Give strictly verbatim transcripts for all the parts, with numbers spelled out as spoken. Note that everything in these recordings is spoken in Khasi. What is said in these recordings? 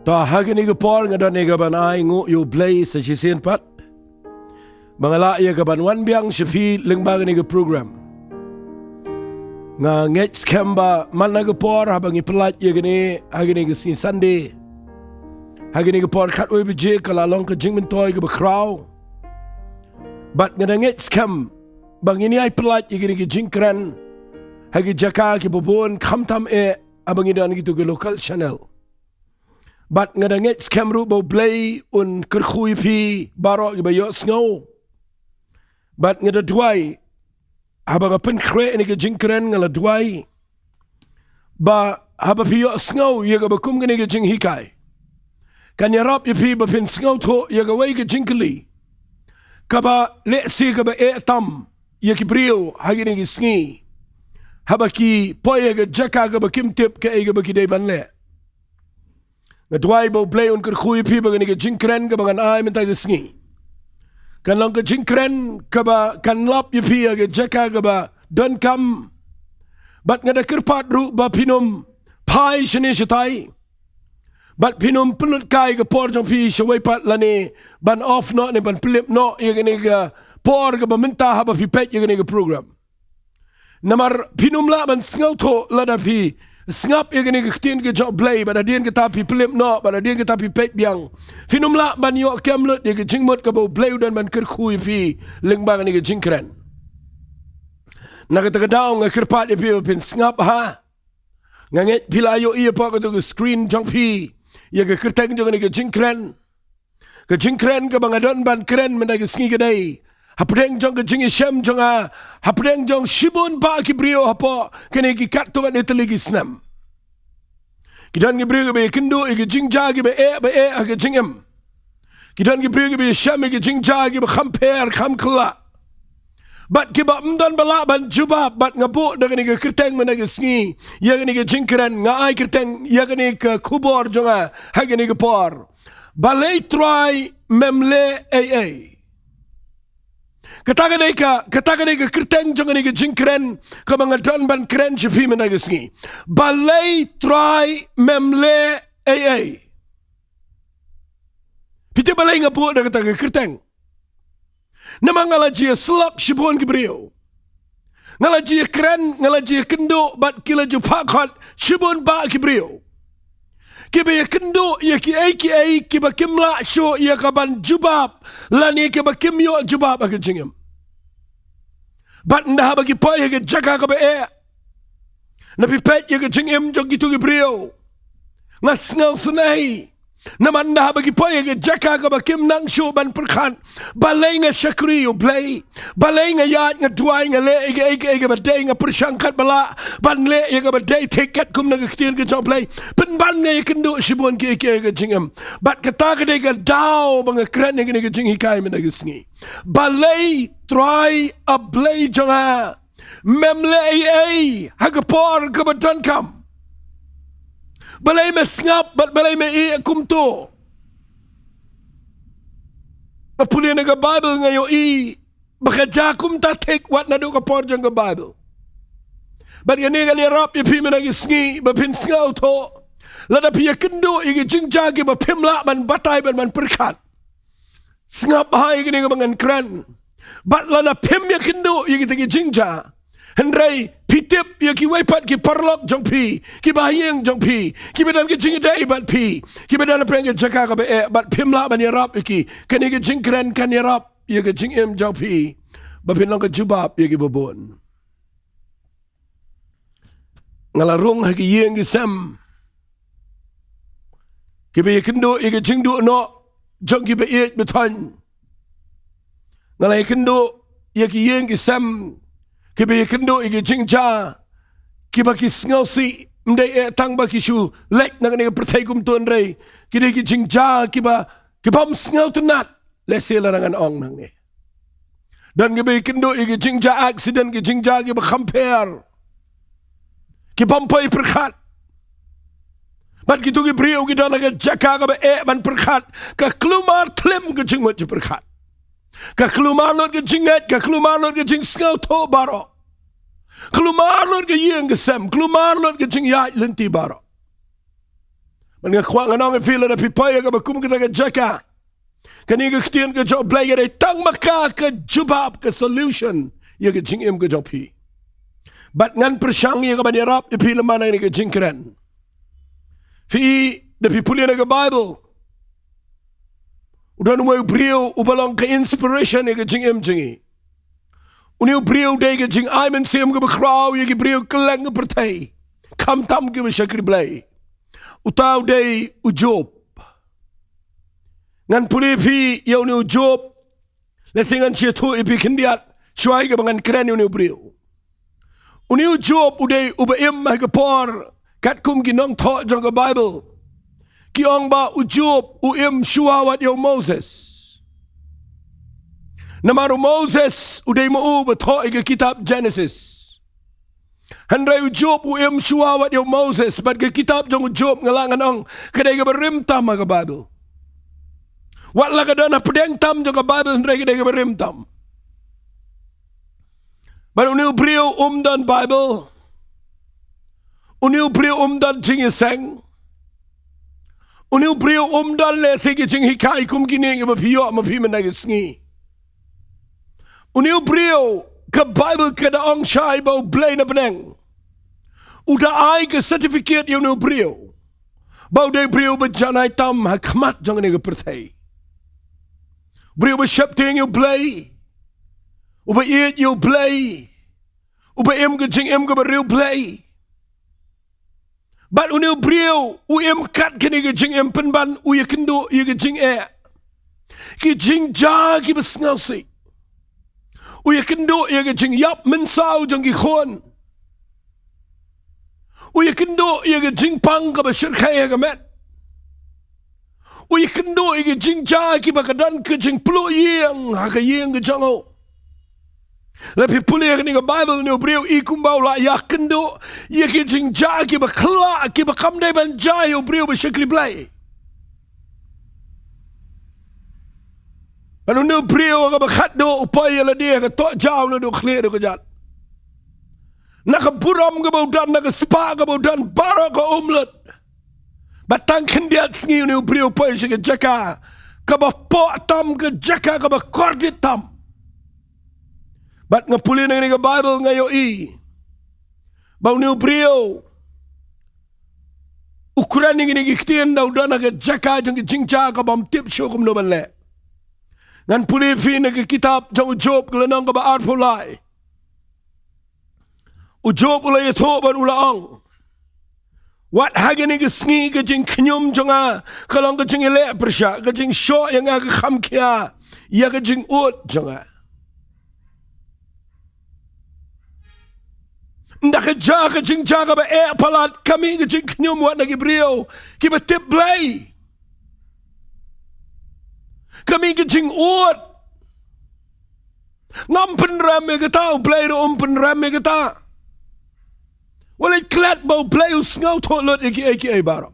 To ha kane ka por nga don ïa ka ban ai nguh ïa U Blei sa shisien pat ba nga lah ïa ka ban wan biang sha phi lyngba kane ka program. Nga ngeit skhem ba man la ka por haba ngi pyllait ïa kane ha kane ka sngi Sunday, ha kane ka por khatwei baje ka la long ka jingmyntoi kaba khraw. Bad nga da ngeit skhem ba ngin ïai pyllait ïa kane ka jingkren ha ki jaka kiba bun, khamtam eh haba ngi don kito ki local channel. Bad nga da ngeit skhem ruh ba U Blei un kyrkhu ïa phi baroh kiba ïohsngew. Bad nga da duwai, haba nga pynkhreh ïa kane ka jingkren nga la duwai ba haba phi ïohsngew ïa kaba kum kane ka jinghikai, kan ïarap ïa phi ba phin sngewthuh ïa kawei ka jingkylli kaba lehse kaba eh tam ïa ki briew ha kine ki sngi, haba ki poi ha ka jaka kaba kim tip kaei kaba ki dei ban leh. Nga duwai ba U Blei un kyrkhu ïa phi ba kane ka jingkren kaba ngan ai mynta ka sngi kan long ka jingkren kaba kan lap ïa phi ha ka jaka kaba donkam. Bad nga da kyrpad ruh ba phin ym phai shane shatai, bad phin ym pynlut kai ka por jong phi shawei pat lane ban off noh ne ban pynlip noh ïa kane ka por kaba mynta haba phi peit ïa kane ka program. Namar phin ym lah ban sngewthuh lada phi sngap ïa kane ka ktien ka jong U Blei bad hadien kata phi pynlip noh bad hadien kata phi peit biang. Phin ym lah ban ïoh kem lut ïa ka jingmut kaba U Blei u don ban kyrkhu ïa phi lyngba kane ka jingkren. Na kata ka daw nga kyrpad ïa phi ba phin sngap ha. Nga ngeit phi la ïohi hapoh kato ka screen jong phi ïa ka kyrteng jong kane ka jingkren. Ka jingkren kaba nga don ban kren mynta ka sngi ka dei hapdeng jong ka jingïashem jong nga, hapdeng jong shibun bah ki briew hapoh kine ki katto katne tylli ki snem. Ki don ki briew kiba ïakynduh ïa ki jingjia kiba eh ba eh ha ka jingim. Ki don ki briew kiba ïashem ïa ki jingjia kiba kham pher kham kylla, bad kiba ym don ba lah ban jubab. Bad nga buh da kane ka kyrteng mynta ka sngi ïa kane ka jingkren, nga ai kyrteng ïa kane ka khubor jong nga ha kane ka por: Balei Trai mem leh ei ei? Kata ka dei ka, kata ka dei ka kyrteng jong kane ka jingkren kaba nga don ban kren sha phi mynta ka sngi: Balei Trai mem leh ei ei? Phi tip balei nga buh da kata ka kyrteng? Namar nga la ju ïasyllok shibun ki briew. Nga la ju ïakren, nga la ju ïakynduh bad ki la ju phah khot shibun bah ki briew kiba ïakynduh ïa kiei kiei kiba kim lah shuh ïa ka ban jubab lane kiba kim ïoh jubab ha ka jingim. Bad ynda haba ki poi ha ka jaka kaba eh, na phi peit ïa ka jingim jong kito ki briew, nga sngewsynei. Namar ynda haba ki poi ha ka jaka kaba kim nang shuh ban pyrkhat, balei nga shakri, U Blei? Balei nga ïaid, nga duwai, nga leh ïa kiei kiei kiba dei, nga pyrshang katba lah ban leh ïa kaba dei thik katkum na ka ktien ka jong U Blei? Pynban nga ïakynduh shibun kiei kiei ha ka jingim. Bad kata ka dei ka daw ba nga kren ïa kane ka jinghikai mynta ka sngi: Balei Trai, A Blei jong nga, mem leh ei ei ha ka por kaba donkam? Balei me sngap bad balei me ïeh kumto? Nga pule na ka Baibl, nga ïohi ba ka jia kumta thik wat naduh ka por jong ka Baibl. Bad kane kan ïarap ïa phi mynta ka sngi ba phin sngewthuh, lada phi ïakynduh ïa ki jingjia kiba phim lah ban batai bad ban pyrkhat, sngap ha ïa kine kiba ngan kren. Bad lada phim ïakynduh ïa kita ki jingjia, hynrei phi tip ïa kiwei pat ki paralok jong phi, kiba ha ïing jong phi, kiba don ka jingïadei bad phi, kiba don hapdeng ka jaka kaba eh, bad phim lah ban ïarap ïa ki, kane ka jingkren kan ïarap ïa ka jingim jong phi ba phin long ka jubab ïa kiba bun. Nga la rung ha ki ïing ki sem kiba ïakynduh ïa ka jingduh noh jong kiba ïeit ba thoiñ. Nga la ïakynduh ïa ki ïing ki sem kiba ïakynduh ïa ki jingjia kiba ki sngewsih, ym dei eh tang ba ki shu leit na kane ka pyrthei kumto, hynrei ki dei ki jingjia kiba, ki bym sngewtynnat. Lehse lada ngan ong nangne, don kiba ïakynduh ïa ki jingjia accident, ki jingjia kiba kham pher, ki bym poi pyrkhat. Bad kito ki briew ki don ha ka jaka kaba eh ban pyrkhat. Ka kulmar thlem ka jingmut jingpyrkhat. Ka kulmar lut ka jingngeit, ka kulmar lut ka jingsngewthuh baroh. Kulmar lut ka ïing ka sem, kulmar lut ka jingïaid lynti baroh. Bad nga kwah ngan ong ïa phi, lada phi poi ïa kaba kum kata ka jaka, kane ka ktien ka jong U Blei ka dei tang ma ka ka jubab, ka solution ïa ka jingim ka jong phi. Bad ngan pyrshang ïa kaban ïarap ïa phi lem bad kane ka jingkren. Phi, da phi pule na ka Bible, u don uwei u briew uba long ka inspiration ïa ka jingim jong ngi. Une u briew u dei ka jingai mynsiem kaba khraw ïa ki briew kylleng ka pyrthei, khamtam kiba shakri Blei. Uta u dei u Job. Ngan pule ïa phi ïa une u Job, lehse ngan shu ïathuh ïa phi khyndiat shuwa ïa kaba ngan kren ïa une u briew. Une u Job u dei uba im ha ka por, katkum ki nongthoh jong ka Bible ki ong ba u Job u im shuwa wat ïa u Moses. Namar u Moses u dei ma u ba thoh ïa ka kitab Genesis. Hynrei u Job u im shuwa wat ïa u Moses, bad ka kitab jong u Job nga lah ngan ong ka dei kaba rim tam ha ka Bible. Wat la ka don hapdeng tam jong ka Bible, hynrei ka dei kaba rim tam. Bad une u briew um don Bible. Une u briew um don jingïaseng. Une u briew um don lehse ki jinghikai kum kine kiba phi ïoh ma phi mynta ka sngi. Une u briew, ka Bible ka da ong shai ba U Blei na bneng u da ai ka certificate ïa une u briew ba u dei u briew ba janai tam ha khmat jong kane ka pyrthei. Briew ba sheptieng ïa U Blei, uba ïeit ïa U Blei, uba im ka jingim kaba riewblei. Bad une u briew u im kat kane ka jingim pynban u ïakynduh ïa ka jingeh, ki jingjia kiba sngewsih. U ïakynduh ïa ka jingïap mynsaw jong ki khun. U ïakynduh ïa ka jingpang kaba shyrkhei ha ka met. U ïakynduh ïa ki jingjia kiba ka don ka jingpluh ïing ha ka ïing ka jong u. La phi pule ïa kane ka Bible, une u briew i kumba u la ïakynduh ïa ki jingjia kiba khlah, kiba kam dei ban jia ïa u briew ba shakri Blei. Bad une u briew ha kaba khatduh u poi ïa lade ha ka tohjaw naduh khlieh haduh kjat. Na ka burom kaba u don, na ka spah kaba u don, baroh ka um lut. Bad tang khyndiat sngi une u briew u poi sha ka jaka kaba poh tam, ka jaka kaba kordit tam. Bad nga pule na kane ka Bible nga ïohi ba une u briew u kren ïa kine ki ktien da u don ha ka jaka jong ka jingjia kaba ym tip shuh kumno ban leh. Ngan pule ïa phi na ka kitab jong u Job, ka lynnong kaba arphew lai. U Job u la ïathuh bad u la ong, wat ha kane ka sngi ka jingkhñium jong nga ka long ka jingïaleh pyrshah, ka jingshoh ïa nga ka kham khia ïa ka jingud jong nga. Ynda ka jia ka jingjia kaba eh palat, ka mih ka jingkhñium wat na ki briew kiba tip Blei. Ka mih ka jingud. Ngam pynrem ïa kata, U Blei ruh um pynrem ïa kata. Wat leit klet ba U Blei u sngewthuh lut ïa kiei kiei baroh.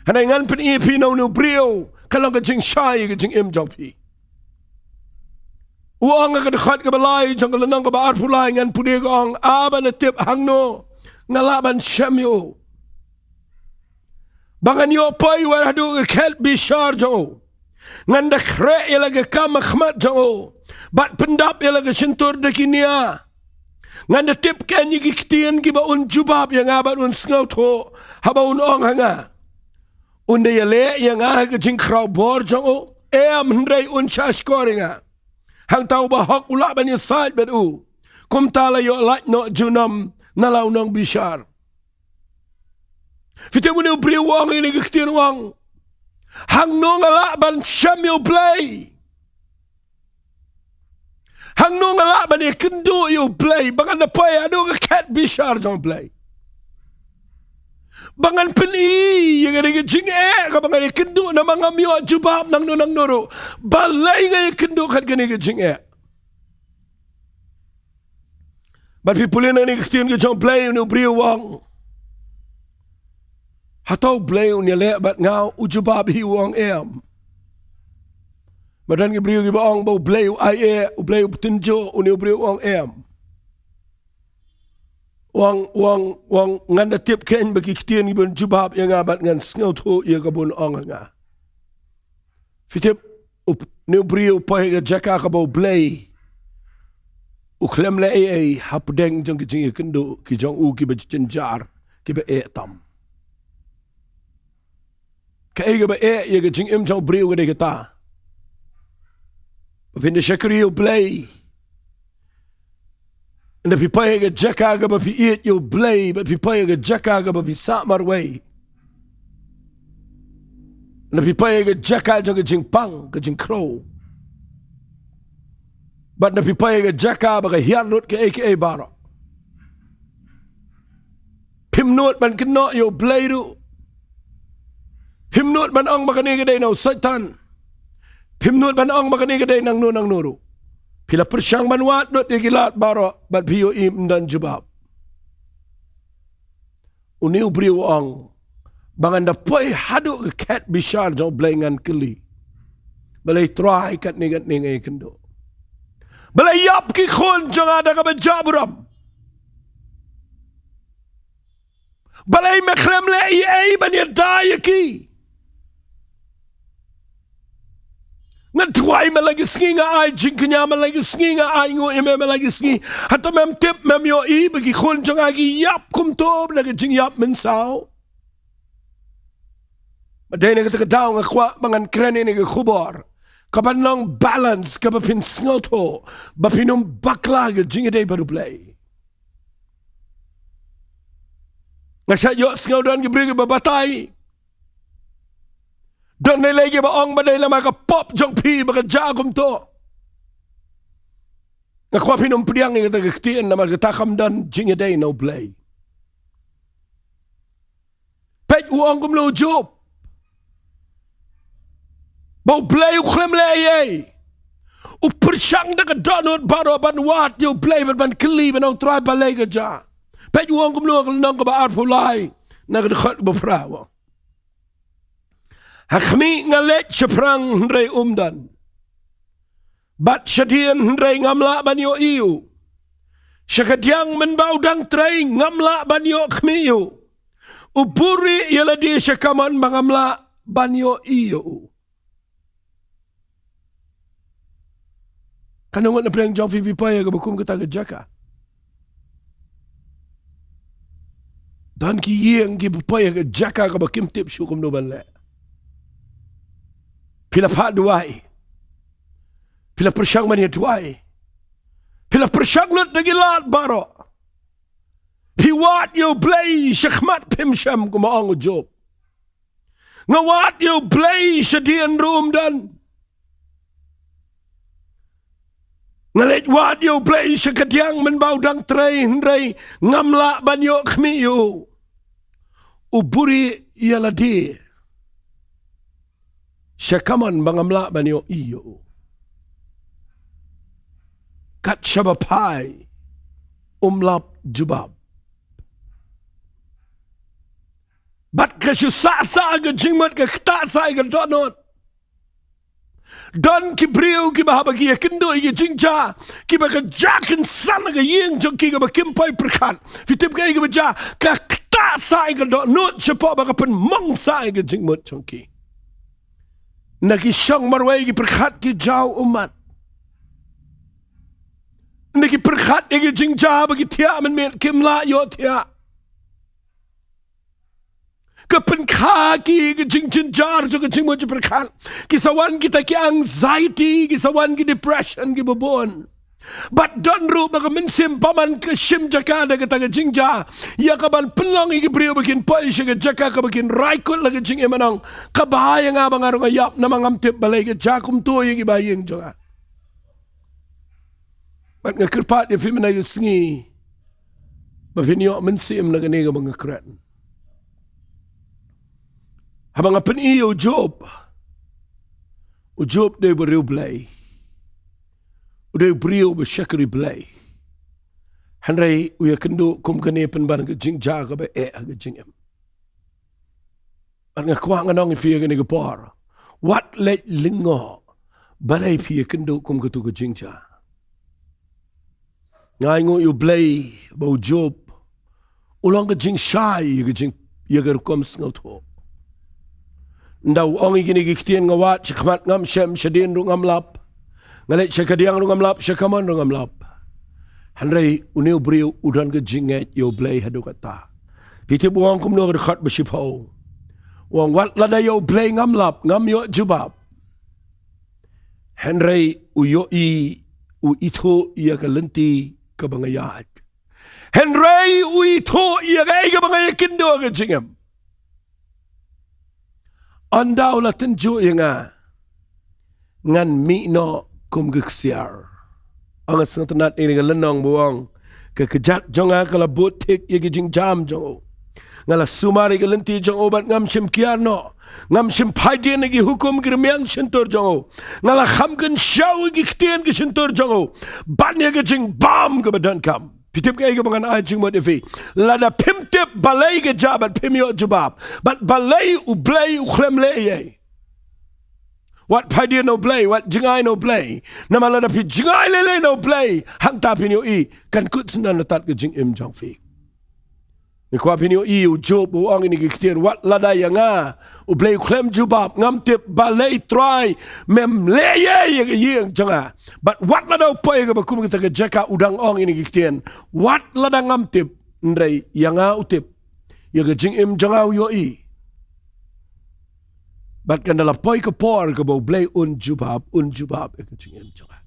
Hynrei ngan pyni ïa phi na une u briew ka long ka jingshai ïa ka jingim jong phi. U ong ha ka dkhot kaba lai jong ka lynnong kaba arphew lai, ngan pule, ka ong, haba nga tip hangno nga lah ban shem ïa u, ba ngan ïoh poi wat haduh ka khet bishar jong u. Ngan da khreh ïa la ka kam ha khmat jong u, bad pyndap ïa la ka shyntur da ki nia. Ngan da tip keiñ ïa ki ktien kiba un jubab ïa nga bad un sngewthuh haba un ong ha nga. Un da ïaleh ïa nga ha ka jingkhraw bor jong u? Em, hynrei un shahshkor ïa nga. Hangta u bahok u lah ban ïasaid bad u. Kumta la ïoh lait noh junom na la u nongbishar. Phi tip une u briew u ong ïa kine ki ktien, u ong, hangno nga lah ban shem ïa U Blei? Hangno nga lah ban ïakynduh ïa U Blei ba ngan da poi haduh ka khet bishar jong U Blei, ba ngan pyni ïa kane ka jingeh kaba nga ïakynduh, namar ngam ïoh jubab nangno nangno ruh. Balei nga ïakynduh kat kane ka jingeh? Bad phi pule na kane ka ktien ka jong U Blei, une u briew u ong, hato U Blei un ïaleh bad nga? U jubab hi, u ong, em. Bad don ki briew kiba ong ba U Blei u ai eh, U Blei u pyntynjuh, une u briew u ong, em. Wan, wan, wan, ngan da tip kein ba ki ktien ki bun jubab ïa nga bad ngan sngewthuh ïa ka bun ong ïa nga. Phi tip, u p-, une u briew u poi ha ka jaka kaba U Blei u khlem leh ei ei hapdeng jong ki jingïakynduh ki jong u kiba jynjar, kiba eh tam. Kaei kaba eh ïa ka jingim jong u briew ka dei kata. Ba phin da shakri ïa U Blei. Ynda phi poi ha ka jaka kaba phi ïeit ïa U Blei, bad phi poi ha ka jaka kaba phi sah marwei. Ynda phi poi ha ka jaka jong ka jingpang, ka jingkhrew. Bad ynda phi poi ha ka jaka ba ka hiar lut kaei kaei baroh. Phim nud ban kynnoh ïa U Blei ruh. Phim nud ban ong ba kane ka dei na u Soitan. Phim nud ban ong ba kane ka dei nangno nangno ruh. Phi la pyrshang ban wad lut ïa ki lad baroh, bad phi ïohi ym don jubab. Une u briew u ong, ba ngan da poi haduh ka khet bishar jong U Blei ngan kylli. Balei Trai katne katne nga ïakynduh. Balei ïap ki khun jong nga da kaba jah burom. Balei me khlem leh ei ei ban ïada ïa ki. Nga duwai man la ki sngi, nga ai jingkñia man la ki sngi, nga ai nguh ïa me man la ki sngi. Hato mem tip, mem ïohi ba ki khun jong nga ki ïap kumto na ka jingïap mynsaw. Ba dei na kata ka daw nga kwah ba ngan kren ïa kane ka khubor kaban long balance, kaba phin sngewthuh ba phin ym bakla ha ka jingïadei bad U Blei. Nga shait ïohsngew don ki briew kiba batai. Don lei lei kiba ong ba dei namar ka pop jong phi ba ka jah kumto. Nga kwah phin ym pdiang ïa kata ka ktien namar kata kam don jingïadei na U Blei. Peit u ong kumno u Job. Ba U Blei u khlem leh ei ei. U pyrshang da ka dohnud baroh ban wad ïa U Blei, ban, ban kylli, ban ong Trai balei ka jah. Peit u ong kumno ha ka lynnong kaba arphew lai, na ka dkhot ba phra u ong. Ha khmih nga leit shaphrang hynrei um don. Bad shadien hynrei ngam lah ban ïohi u. Sha kadiang mynba u dang trei ngam lah ban ïoh khmih ïa u. U buhrieh ïa lade sha kamon ba ngam lah ban ïohi ïa u. Katno ngut na pdeng jong phi phi poi ha kaba kum kata ka jaka. Don ki ïing kiba poi ha ka jaka kaba kim tip shuh kumno ban leh. Phi la phah duwai. Phi la pyrshang ban ïa duwai. Phi la pyrshang lut da ki lad baroh. Phi wad ïa U Blei shakhmat phim shem, kumba ong u Job. Nga wad ïa U Blei shadien ruh um don. Nga leit wad ïa U Blei sha kadiang mynba u dang trei hynrei ngam lah ban ïoh khmih ïa u. U buhrieh ïa lade sha kamon ba ngam lah ban ïohi ïa u. Kat shaba phai um lap jubab. Bad ka shu sah sah ka jingmut, ka ktah sah ka dohnud. Don ki briew kiba haba ki ïakynduh ïa ki jingjia, kiba ka jia kynsan ha ka ïing jong ki kaba kim poi pyrkhat. Phi tip kaei kaba jia, ka ktah sah ka dohnud shapoh ba ka pynmong sah ka jingmut jong ki. Na ki shong marwei ki pyrkhat ki jaw ummat. Na ki pyrkhat ïa ki jingjia ba ki thiah mynmiet kim lah ïoh thiah. Ka pynkha ki ka jingjynjar jong ka jingmut jingpyrkhat. Ki sa wan kita ki anxiety, ki sa wan ki depression kiba bun. Bad don ruh ba ka mynsiem bymman ka shim jaka da kata ka jingjia ïa kaban pynlong ïa ki briew ba kin poi sha ka jaka kaba kin rai kut la ka jingim, ban ong, kaba ïa nga ba nga ruh nga ïap namar ngam tip balei ka jia kumto ïa kiba ïing jong nga. Bad nga kyrpad ïa phi mynta ka sngi ba phin ïoh mynsiem na kane kaba nga kren. Haba nga pyni ïa u Job, u Job dei u briew Blei. U dei u briew ba shakri Blei. Hynrei u ïakynduh kum kane pynban ka jingjia kaba eh ha ka jingim. Bad nga kwah ngan ong ïa phi ha kane ka por, wat leit lyngngoh balei phi ïakynduh kum katu ka jingjia. Nga ainguh ïa u Blei ba u Job U long ka jingshai ïa ka jing, ïa ka rukom sngewthuh. Ynda u ong ïa kine ki ktien, nga wad sha khmat ngam shem, shadien ruh ngam lap. Nga leit sha kadiang ruh ngam lap, sha kamon ruh ngam lap. Hynrei une u briew u don ka jingngeit ïa U Blei haduh katta. Phi tip u ong kumno ha ka dkhot ba shiphew? U ong wat lada ïa U Blei ngam lap, ngam ïoh jubab. Hynrei u ïohi, u ithuh ïa ka lynti kaba nga ïaid. Hynrei u ithuh ïa kaei kaba nga ïakynduh ha ka jingim. Ynda u la tynjuh ïa nga, ngan mih noh kum ka ksiar. Ong, nga sngewtynnat ïa kane ka lynnong ba ong, ka kjat jong nga ka la bud thik ïa ki jingjam jong u. Nga la sumar ïa ka lynti jong u bad ngam shym kiar noh. Ngam shym phai dien ïa ki hukum ki rmiang shyntur jong u. Nga la kham kynshew ïa ki ktien ki shyntur jong u ban ïa ka jingbam kaba donkam. Phi tip kaei kaba ngan ai jingmut ïa phi? Lada phim tip balei ka jia bad phim ïoh jubab, bad balei U Blei u khlem leh ei ei, wat phai dien na U Blei, wat jngai na U Blei. Namar lada phi jngai lei lei na U Blei, hangta phin ïohi kan kut syndon na tad ka jingim jong phi. Nga kwah phin ïohi ïa u Job ba u ong ïa kine ki ktien, wat lada ïa nga U Blei u khlem jubab, ngam tip balei Trai mem leh ei ei ïa ka ïing jong nga. Bad wat lada u poi ha kaba kum kata ka jaka, u dang ong ïa kine ki ktien, wat lada ngam tip, hynrei ïa nga u tip, ïa ka jingim jong nga u ïohi. Bad kan da la poi ka por kaba U Blei un jubab, un jubab ïa ka jingim jong nga.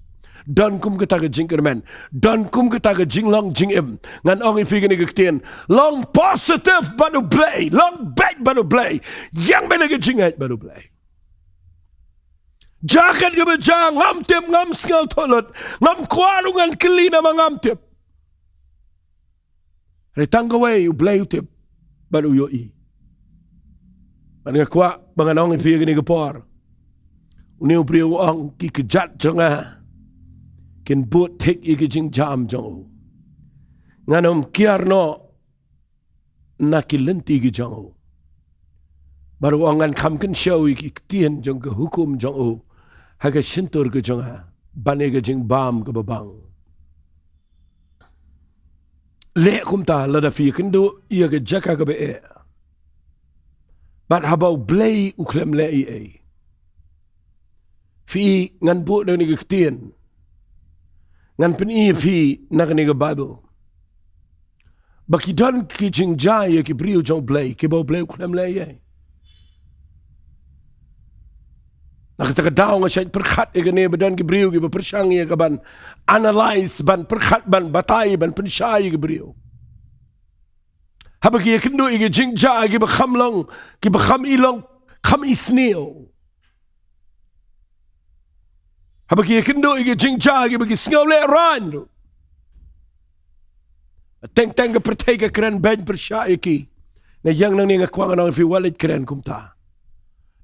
Don kum kata ka jingkyrmen, don kum kata ka jinglong jingim. Ngan ong ïa phi kine ki ktien, long positive bad U Blei, long beit bad U Blei. Ïeng beit ha ka jingngeit bad U Blei. Jia kat kaba jia, ngam tip, ngam sngewthuh lut, ngam kwah ruh ngan kylli namar ngam tip. Hynrei tang kawei U Blei u tip bad u ïohi. Bad nga kwah ba ngan ong ïa phi ha kane ka por, une u briew u ong, ki kjat jong nga kin bud thik ïa ki jingjam jong u. Ngan ym kiar noh na ki lynti ki jong u. Bad u ong, ngan kham kynshew ïa ki ktien jong ka hukum jong u ha ka shyntur ka jong nga ban ïa ka jingbam kaba bang. Leh kumta lada phi ïakynduh ïa ka jaka kaba eh. Bad haba U Blei u khlem leh ei ei. Phi, ngan buh da kine ki ktien, ngan pyni ïa phi na kane ka Baibl ba ki don ki jingjia ïa ki briew jong U Blei kiba U Blei u khlem leh ei ei. Na kata ka daw nga shait pyrkhat ïa kane ba don ki briew kiba pyrshang ïa ka ban analyse, ban pyrkhat, ban batai, ban pynshai ïa ki briew. Haba ki ïakynduh ïa ki jingjia kiba kham long, kiba kham i long, kham i sniew. Haba ki ïakynduh ïa ki jingjia kiba ki sngew lehraiñ ruh. Teng teng ka pyrthei ka kren beiñ pyrshah ïa ki. Nga ïeng nangne nga kwah ngan ong ïa phi, wat leit kren kumta.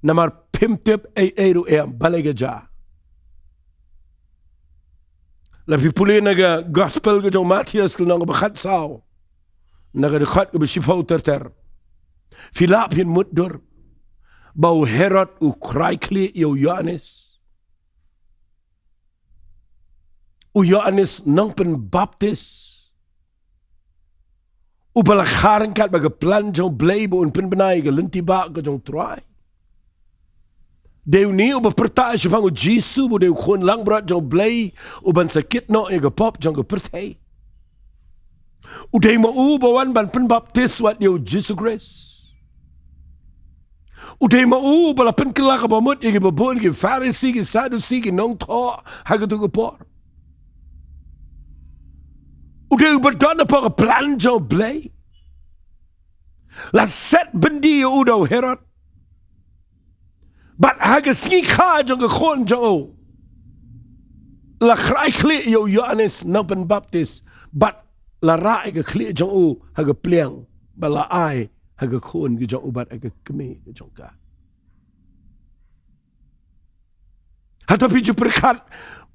Namar phim tip ei ei ruh em, balei ka jia. Lada phi pule na ka gospel ka jong u Mathaios ka lynnong kaba khatsaw, na ka dkhot kaba shiphew ter ter, phi lah phin mutdur ba u Herod u khrai khlieh ïa u Ïoannis, u Ïoannis nongpynbaptis, uba la kha ryngkat bad ka plan jong U Blei ba un pynbna ïa ka lynti bah ka jong U Trai. Dei une uba pyrta shaphang U Jisu ba u dei u khun langbrot jong U Blei uban sa kit noh ïa ka pop jong ka pyrthei. U dei ma u ba wan ban pynbaptis wat ïa U Jisu Khrist. U dei ma u ba la pynkylla ka bamut ïa kiba bun, ki Pharisi, ki Sadusi, ki nongthoh ha kato ka por. U dei uba don hapoh ka plan jong U Blei. La set byndi ïa u da u Herod. Bad ha ka sngi kha jong ka khun jong u, la khrai khlieh ïa u Ïoannis nongpynbaptis, bad la rah ïa ka khlieh jong u ha ka pliang, bad la ai ha ka khun ka jong u bad ha ka kmie ka jong ka. Hato phi ju pyrkhat,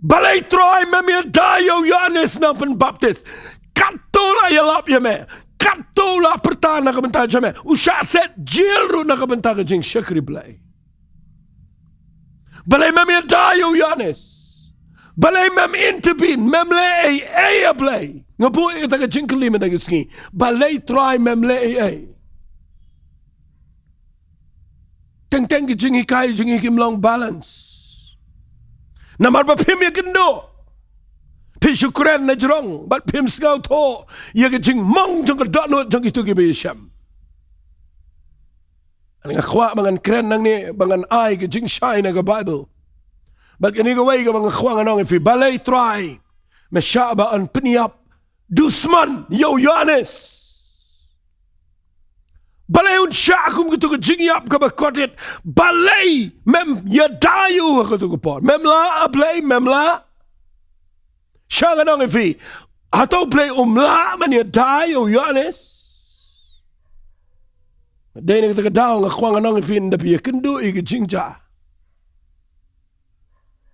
balei Trai mem ïada ïa u Ïoannis nongpynbaptis? Katto la ïalap ïa me, katto la pyrta na ka bynta jong me, u shah set jel ruh na ka bynta ka jingshakri Blei. Balei mem ïada ïa u Ïoannis? Balei mem intervene, mem leh ei ei, a Blei? Nga buh ïa kata ka jingkylli mynta ka sngi. Balei Trai mem leh ei ei? Teng teng ki jinghikai jong ngi kim long balance. Namar ba phim ïakynduh, phi shu kren na jrong bad phim sngewthuh ïa ka jingmong jong ka dohnud jong kito kiba ïashem. Nga kwah ba ngan kren nangne, ba ngan ai ka jingshai na ka Baibl. Bad kane kawei kaba nga kwah ngan ong ïa phi, balei Trai me shah ba yn pynïap dusmon ïa u Ïoannis? Balei un shah kum kito ka jingïap kaba kordit? Balei mem ïada ïa u ha kato ka por? Mem lah, a Blei, mem lah? Shah ngan ong ïa phi, hato Blei um lah ban ïada ïa u Ïoannis? Dei na kata ka daw nga kwah ngan ong ïa phi, ynda phi ïakynduh ïa ka jingjia,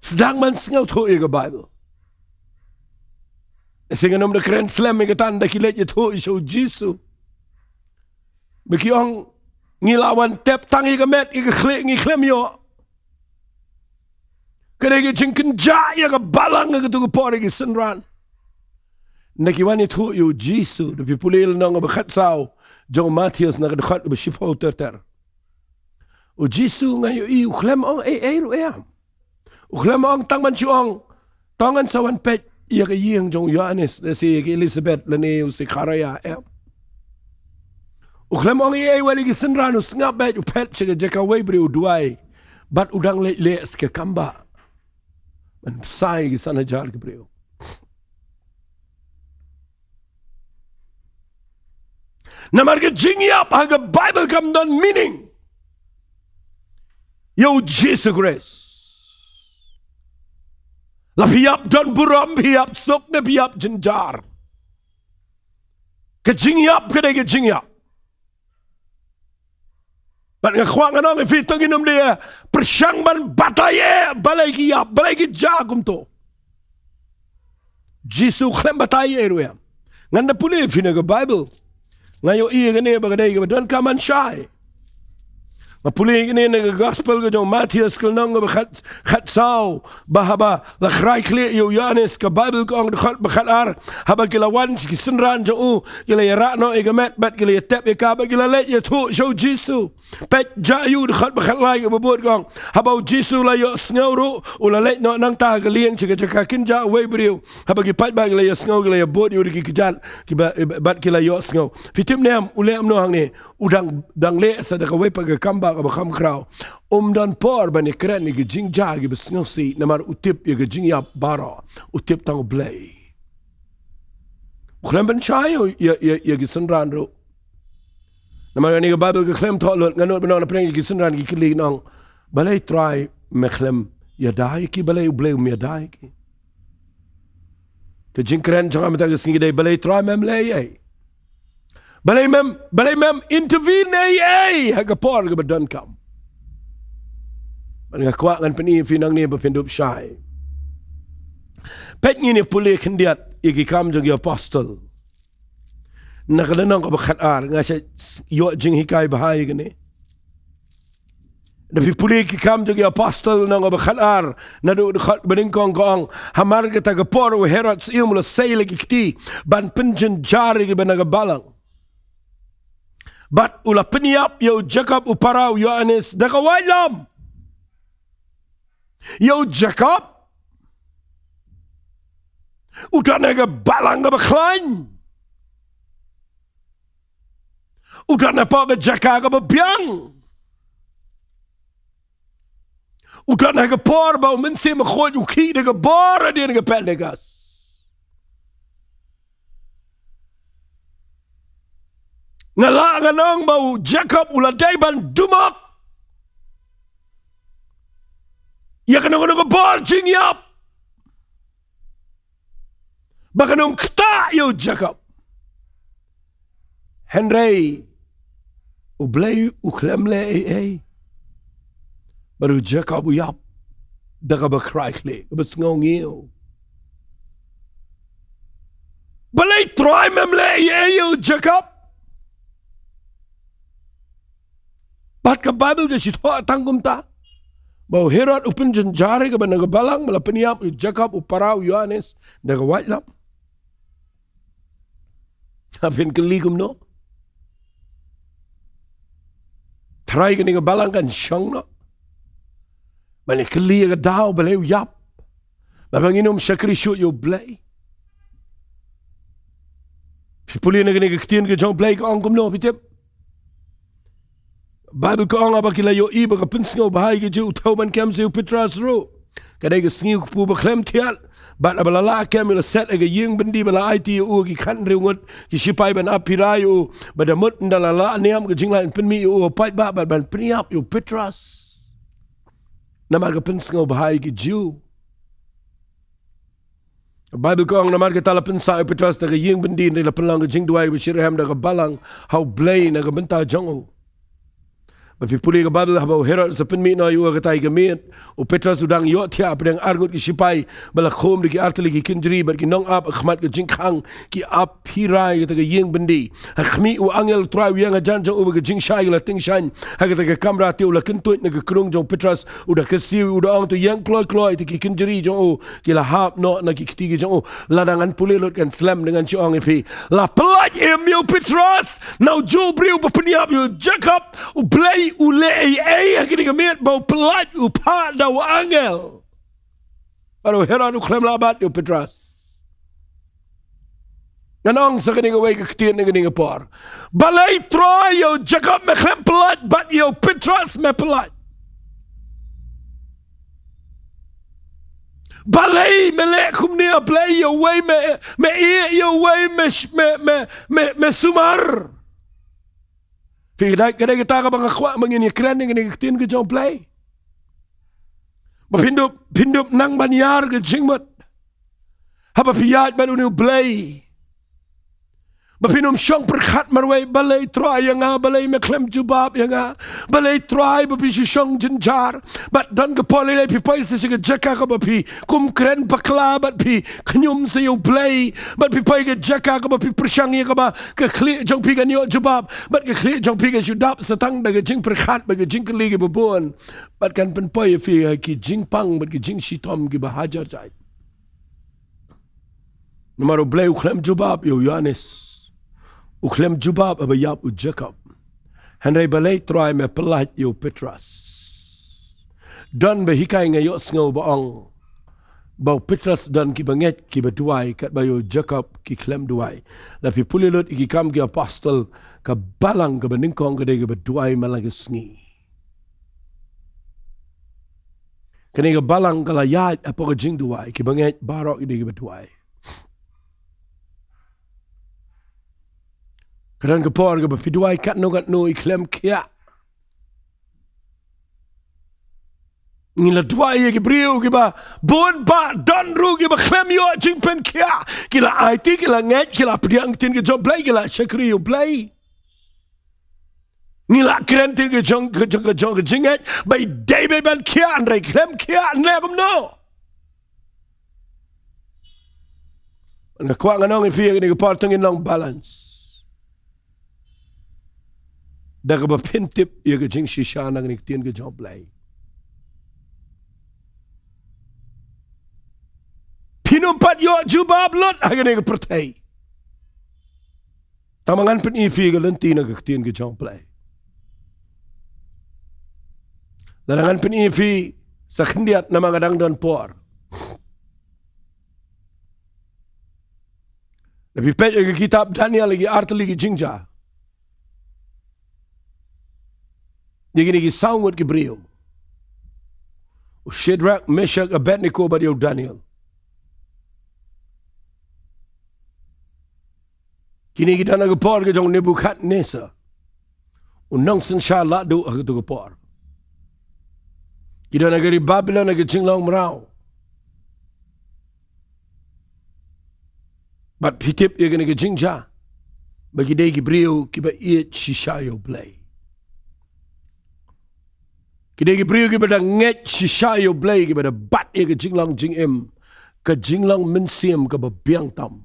sdang ban sngewthuh ïa ka Baibl. Shisha ngan ym da kren slem ïa kata, ynda ki leit ïathuh ïa u Jisu, ba ki ong, ngi la wan tep tang ïa ka met, ïa ka khlieh ngi khlem ïoh. Ka dei ka jingkynjah ïa ka balang ha kato ka por ïa ki synran. Ynda ki wan ïathuh ïa u Jisu, da phi pule lynnong kaba khatsaw jong u Mathaios na ka dkhot kaba shiphew ter ter. U Jisu, nga ïohi, u khlem ong ei ei ruh em. U khlem ong, tang ban shu ong, to ngan sa wan peit ïa ka ïing jong u Ïoannis, lane ïa ka Elisabet, lane ïa u Sekharaïa, em. U khlem ong ei ei, wat ïa ki synran, u sngap beit, u phet sha ka jaka uwei u briew u duwai. Bad u dang leit leh sa ka kambah ban bsa ïa ki san hajar ki briew. Namar ka jingïap ha ka Baibl kam don meaning ïa u Jisu Khrist. La phi ïap don burom, phi ïap suk ne phi ïap jynjar, ka jingïap ka dei ka jingïap. Bad nga kwah ngan ong ïa phi, to ngin ym dei pyrshang ban batai eh, balei ki ïap, balei ki jia kumto. Jisu khlem batai ei ei ruh em. Ngan da pule ïa phi na ka Baibl. Nga ïohi ïa kane ba ka dei kaba donkam ban shai. Nga pule ïa kane na ka Gospel ka jong u Mathaios, ka lynnong kaba khat, khatsaw, ba haba la khrai khlieh ïa u Ïoannis, ka Baibl ka ong, dkhot ba khatar, haba ki la wan ki synran jong u, ki la ïarah noh ïa ka met bad ki la ïatep ïa ka, bad ki la leit ïathuh sha u Jisu. Peit, jia ïa u, dkhot ba khatlai kaba bud ka ong, haba u Jisu u la ïohsngew ruh, u la leit noh nangta ha ka lieng sha ka jaka kynjah uwei u briew. Haba ki paidbah ki la ïohsngew, ki la ïabud ïa u da ki kjat, kiba, bad ki la ïohsngew. Phi tip ne em, u leh kumno hangne? U dang, dang leh sa da kawei pat ka kambah kaba kham khraw. Um don por ban ïakren ïa ki jingjia kiba sngewsih, namar u tip ïa ka jingïap baroh. U tip tang U Blei. U khlem pynshai ïa, ïa, ïa ki synran ruh. Namar kane ka Baibl ka khlem thoh lut, nga nud ban ong na pdeng ïa ki synran ki kylli, ki ong, balei Trai me khlem ïada ïa ki, balei U Blei um ïada ïa ki? Ka jingkren jong nga mynta ka sngi ka dei, balei Trai mem leh ei ei? Balei mem, balei mem intervene ei ei ha ka por kaba donkam? Bad nga kwah ngan pyni ïa phi nangne ba phin dup shai. Peit, ngin ïa pule khyndiat ïa Ki Kam jong ki Apostol. Na ka lynnong kaba khatar, nga sa ïoh jinghikai bha ïa kane. Da phi pule Ki Kam jong ki Apostol lynnong kaba khatar, naduh dkhot ba nyngkong ka ong, hamar kata ka por u Herod Syiem u la sei la ki kti ban pynjynjar ïa kiba na ka balang. Bad u la pynïap ïa u Jakob u para u Ïoannis da ka waitlam. Ïa u Jakob, u don ha ka balang kaba khlaiñ. U don hapoh ka jaka kaba biang. U don ha ka por ba u Mynsiem Bakhuid u khih da ka bor hadien ka Pentekost. Nga lah ngan ong ba u Jakob u la dei ban dumok ïa kano kano ka bor jingïap ba kan ym ktah ïa u Jakob. Hynrei U Blei u khlem leh ei ei. Bad u Jakob u ïap da kaba khrai khlieh, kaba sngew ngiew. Balei Trai mem leh ei ei ïa u Jakob? Bad ka Baibl ka shu thoh tang kumta. Ba u Herod u pynjynjar ïa kaba na ka balang, ba la pynïap ïa u Jakob, u para u Ïoannis da ka waitlam. Haba phin kylli kumno, tharai kane ka balang kan shong noh ban ïa kylli ïa ka daw balei u ïap, ba ngin ym shakri shuh ïa U Blei. Phi pule na kane ka ktien ka jong U Blei ka ong kumno, phi tip? Baibl ka ong, haba ki la ïohi ba ka pynsngew bha ïa ki Jiw, u thew ban kem sa ïa u Petros ruh. Ka dei ka sngi u kpu ba khlem thiah, bad haba la lah kem, u la set ha ka ïing byndi bad la aiti ïa u ha ki khathynriew ngut ki shipai ban ap phira ïa u. Bad da mut ynda la lah niam, ka jinglait ban pynmih ïa u ha u paidbah bad ban pynïap ïa u Petros, namar ka pynsngew bha ïa ki Jiw. Baibl ka ong, namar kata la pynsah ïa u Petros na ka ïing byndi, hynrei la pynlong ka jingduwai ba shitrhem da ka balang ha U Blei na ka bynta jong u. Bad phi pule ka Baibl, haba u Herod u sa pynmih noh ïa u ha katei ka miet, u Petros u dang ïohthiah hapdeng arngut ki shipai ba la khum da ki artylli ki kynjri bad ki nongap. Ha khmat ka jingkhang ki ap phira ïa kata ka ïing byndi. Ha khmih, u angel U Trai u ïeng hajan jong u bad ka jingshai ka la tyngshaiñ ha kata ka kamra. Te u la kyntuid na ka krung jong u Petros, u da kyrsiew, u da ong, to ïeng kloi kloi. Te ki kynjri jong u ki la hap noh na ki kti ki jong u. Lada ngan pule lut kan slem, te ngan shu ong ïa phi, la pyllait im ïa u Petros na ujuh u briew ba pynïap ïa u Jakob. U Blei u leh ei ei ha kane ka miet ba u pyllait, u phah da u angel. Bad u Herod u khlem lah bat ïa u Petros. Ngan ong sa kane kawei ka ktien na kane ka por. Balei Trai ïa u Jakob me khlem pyllait, bad ïa u Petros me pyllait? Balei me leh kumne, A Blei? Ïa uwei me, me ïeh, ïa uwei me sh-, me, me, me, me sumar? Phi, ka dei, ka dei kata kaba nga kwah ba ngin ïakren, kane ka ktien ka jong U Blei. Ba phin dup, phin dup nang ban ïar ka jingmut haba phi ïaid bad une U Blei. Ba phin ym shong pyrkhat marwei, balei Trai ïa nga, balei me khlem jubab ïa nga, balei Trai ba phi shu shong jynjar. Bad don ka por lei lei phi poi sa sha ka jaka kaba phi kum kren bakla bad phi khñium sa ïa U Blei. Bad phi poi ka jaka kaba phi pyrshang ïa kaba ka khlieh jong phi kan ïoh jubab, bad ka khlieh jong phi ka shu dap sa tang da ka jingpyrkhat bad ka jingkylli kaba bun. Bad kan pynpoi ïa phi ha ki jingpang bad ki jingshitom kiba hajar jait. Namar U Blei u khlem jubab ïa u Ïoannis. U khlem jubab haba ïap u Jakob. Hynrei balei Trai me pyllait ïa u Petros? Don ba hikai nga ïohsngew ba ong ba u Petros don kiba ngeit kiba duwai, katba ïa u Jakob ki khlem duwai. Lada phi pule lut ïa ki Kam ki Apostol, ka balang kaba nyngkong ka dei kaba duwai man la ka sngi. Kane ka balang ka la ïaid hapoh ka jingduwai, kiba ngeit baroh ki dei kiba duwai. Ka don ka por kaba phi duwai katno katno i khlem khiah. Ngi la duwai ïa ki briew kiba bun, ba don ruh kiba khlem ïoh jingpynkhiah. Ki la aiti, ki la ngeit, ki la pdiang ktien ka jong U Blei, ki la shakri ïa U Blei. Ngi la kren ktien ka jong, ka jong, ka jong ka jingngeit ba i dei beit ban khiah, hynrei khlem khiah, nleh kumno? Nga kwah ngan ong ïa phi ha kane ka por, to ngin long balance da kaba phin tip ïa ka jingshisha na kane ka ktien ka jong U Blei. Phin ym pat ïoh jubab lut ha kane ka pyrthei. Tang ba ngan pyni ïa phi ka lynti na ka ktien ka jong U Blei. Lada ngan pyni ïa phi sa khyndiat, namar nga dang don por. Lada phi peit ïa ka kitab Daniel, ïa ki artylli ki jingjia, ïa kine ki saw ngut ki briew, u Shadrach, Meshach, Abednego bad ïa u Daniel. Kine ki don ha ka por ka jong u Nebukhadnessar, u nongsynshar lahduh ha kato ka por. Ki don ha ka ri Babilon ha ka jinglong mraw. Bad phi tip ïa kane ka jingjia, ba ki dei ki briew kiba ïeit shisha ïa U Blei. Ki dei ki briew kiba da ngeit shisha ïa U Blei, kiba da bat ïa ka jinglong jingim, ka jinglong mynsiem kaba biang tam.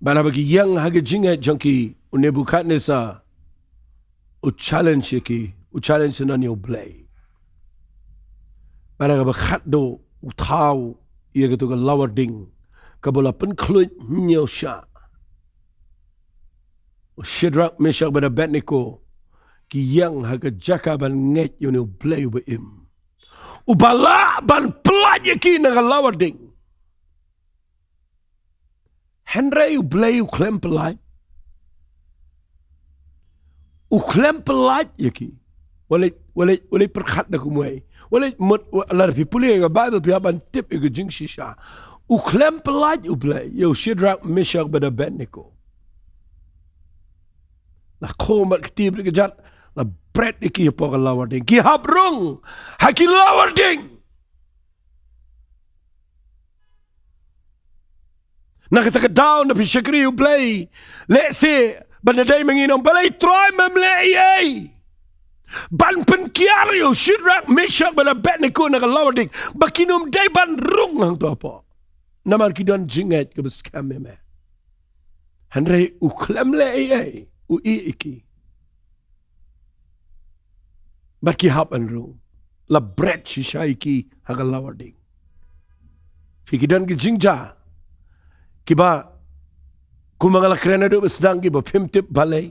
Bad haba ki ïeng ha ka jingngeit jong ki, u Nebukhadnessar u challenge ïa ki, U challenge na ïa u Blei. Bad ha kaba khatduh u thaw ïa katu ka lawar ding kaba la pynkhluit hynñiew shah. U Shadrak, Meshak bad Abednego ki ïeng ha ka jaka ban ngeit ïa une u Blei uba im, uba lah ban pyllait ïa ki na ka lawar ding. Hynrei u Blei u khlem pyllait. U khlem pyllait ïa ki. Wat leit, wat leit, wat leit pyrkhat da kumwei. Wat leit mut, wa-, lada phi pule ïa ka Baibl phi hap ban tip ïa ka jingshisha. U khlem pyllait u Blei ïa u Shadrak, Meshak bad Abednego. La khum bad kti bad kjat, la bret ïa ki hapoh ka lawar ding. Ki hap rung ha ki lawar ding. Na kata ka daw, lada phi shakri ïa u Blei, lehse ban da dei ma ngi, nong, balei Trai mem leh ei ei ban pynkiar ïa u Shadrak, Meshak bad Abednego na ka lawar ding ba kin ym dei ban rung hangto hapoh? Namar ki don jingngeit kaba skhem ïa me. Hynrei u khlem leh ei ei, u ïeh ïa ki. Bad ki hap ban rung. La bret shisha ïa ki ha ka lawar ding. Phi, ki don ki jingjia kiba, kumba nga la kren haduh ba sdang, kiba phim tip balei.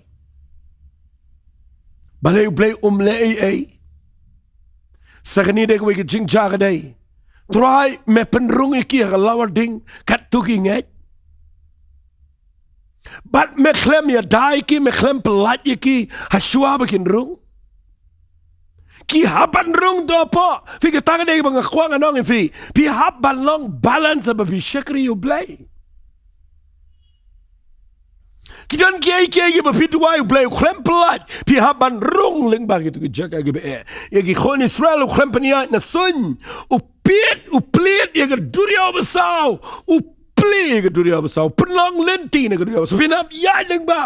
Balei u Blei um leh ei ei. Sa kane de kawei ka jingjia ka dei, Trai me pynrung ïa ki ha ka lawar ding katto ki ngeit. Bad me khlem ïada ïa ki, me khlem pyllait ïa ki ha shuwa ba kin rung. Ki hap ban rung to hapoh. Phi, kata ka dei ba nga kwah ngan ong ïa phi. Phi hap ban long balance haba phi shakri ïa u Blei. Ki don kiei kiei kiba phi duwai u Blei u khlem pyllait, phi hap ban rung lyngba kito ki jaka kiba eh. Ïa ki khun Israel u khlem pynïaid na suiñ. U plie, u plie ïa ka duriaw basaw. U plie ïa ka duriaw basaw. Pynlong lynti na ka duriaw basaw. Phin hap ïaid lyngba.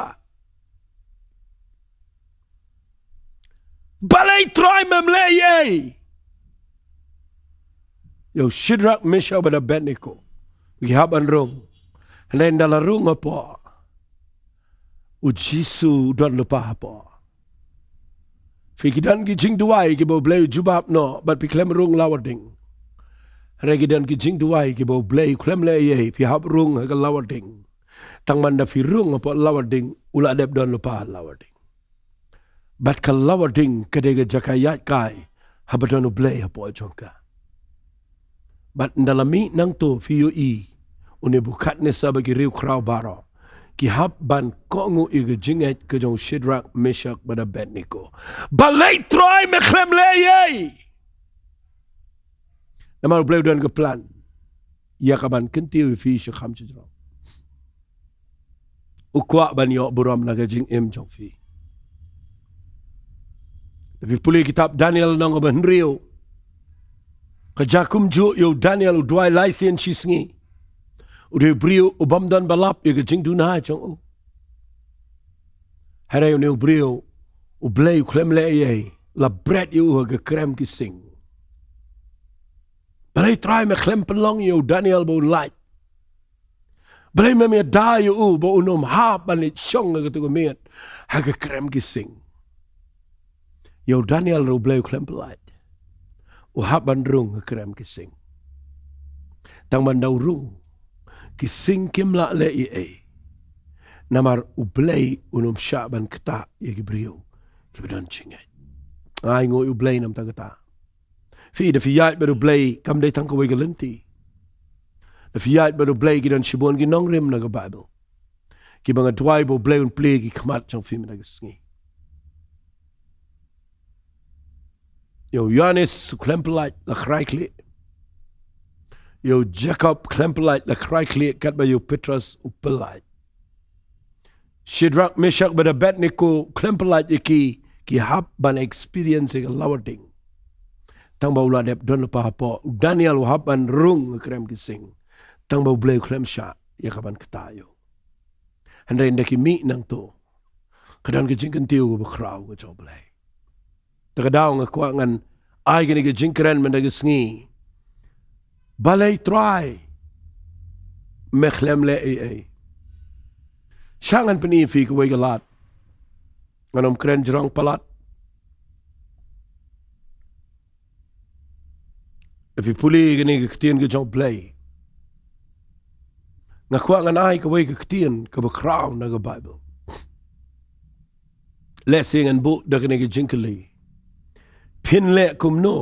Balei Trai mem leh ei ei. Ïa u Shadrak, Meshak bad Abednego ki hap ban rung. Hynrei ynda la rung hapoh, u Jisu u don lypa hapoh. Phi, ki don ki jingduwai kiba u Blei u jubab noh bad phi khlem rung lawar ding. Hynrei ki don ki jingduwai kiba u Blei u khlem leh ei ei, phi hap rung ha ka lawar ding. Tang man da phi rung hapoh lawar ding, u la dep don lypa lawar ding. Bad ka lawar ding ka dei ka jaka ïaid kai haba don u Blei hapoh jong ka. Bad ynda la mih nangto, phi ïohi u Nebukadnesar bad ki riewkhraw baroh ki hap ban kohnguh ïa ka jingngeit ka jong u Shadrak, Meshak bad Abednego. Balei Trai me khlem leh ei ei. Namar u Blei u don ka plan ïa ka ban kyntiew ïa phi sha kham sha jrong. U kwah ban ïoh burom na ka jingim jong phi. Lada phi pule kitab Daniel lynnong ba hynriew, ka jia kumjuh ïa u Daniel u duwai lai sien shi sngi. U dei u briew u bym don ba lap ïa ka jingduna jong u. Hynrei une u briew u Blei u khlem leh ei ei, la bret ïa u ha ka krem ki sing. Balei Trai me khlem pynlong ïa u Daniel ba un lait? Balei mem ïada ïa u ba un ym hap ban leit shong ha katu ka miet ha ka krem ki sing? Ïa u Daniel ruh u Blei u khlem pyllait. U hap ban rung ha krem ki sing. Tang man da u rung, ki sing kim lah leh ei ei. Namar u Blei un ym shah ban ktah ïa ki briew kiba don jingngeit. Ai nguh ïa u Blei namar kata. Phi, da phi ïaid bad u Blei kam dei tang kawei ka lynti. Da phi ïaid bad u Blei, ki don shibun ki nongrim na ka Baibl kiba nga duwai ba u Blei un plie ki khmat jong phi mynta ka sngi. Ïa u Ïoannis u khlem pyllait, la khrai khlieh. Ïa u Jakob khlem pyllait, la khrai khlieh, katba ïa u Petros u pyllait. Shadrak, Meshak bad Abednego khlem pyllait ïa ki, ki hap ban experience ïa ka lawar ding. Tang ba u la dep don lypa hapoh. U Daniel u hap ban rung ha krem ki sing. Tang ba u Blei u khlem shah ïa ka ban ktah ïa u. Hynrei ynda ki mih nangto, ka don ka jingkyntiew kaba khraw ka jong u Blei. Te ka daw nga kwah ngan ai kane ka jingkren mynta ka sngi. Balei Trai me khlem leh ei ei. Sha ngan pyni phi kawei ka lad. Ngan ym kren jrong palat. Phi pule kane ka ktien ka jong U Blei. Nga kwah ngan ai kawei ka ktien kaba khraw na ka Baibl. Leh sien ngan buh da kane ka jingkylli. Phin leh kumno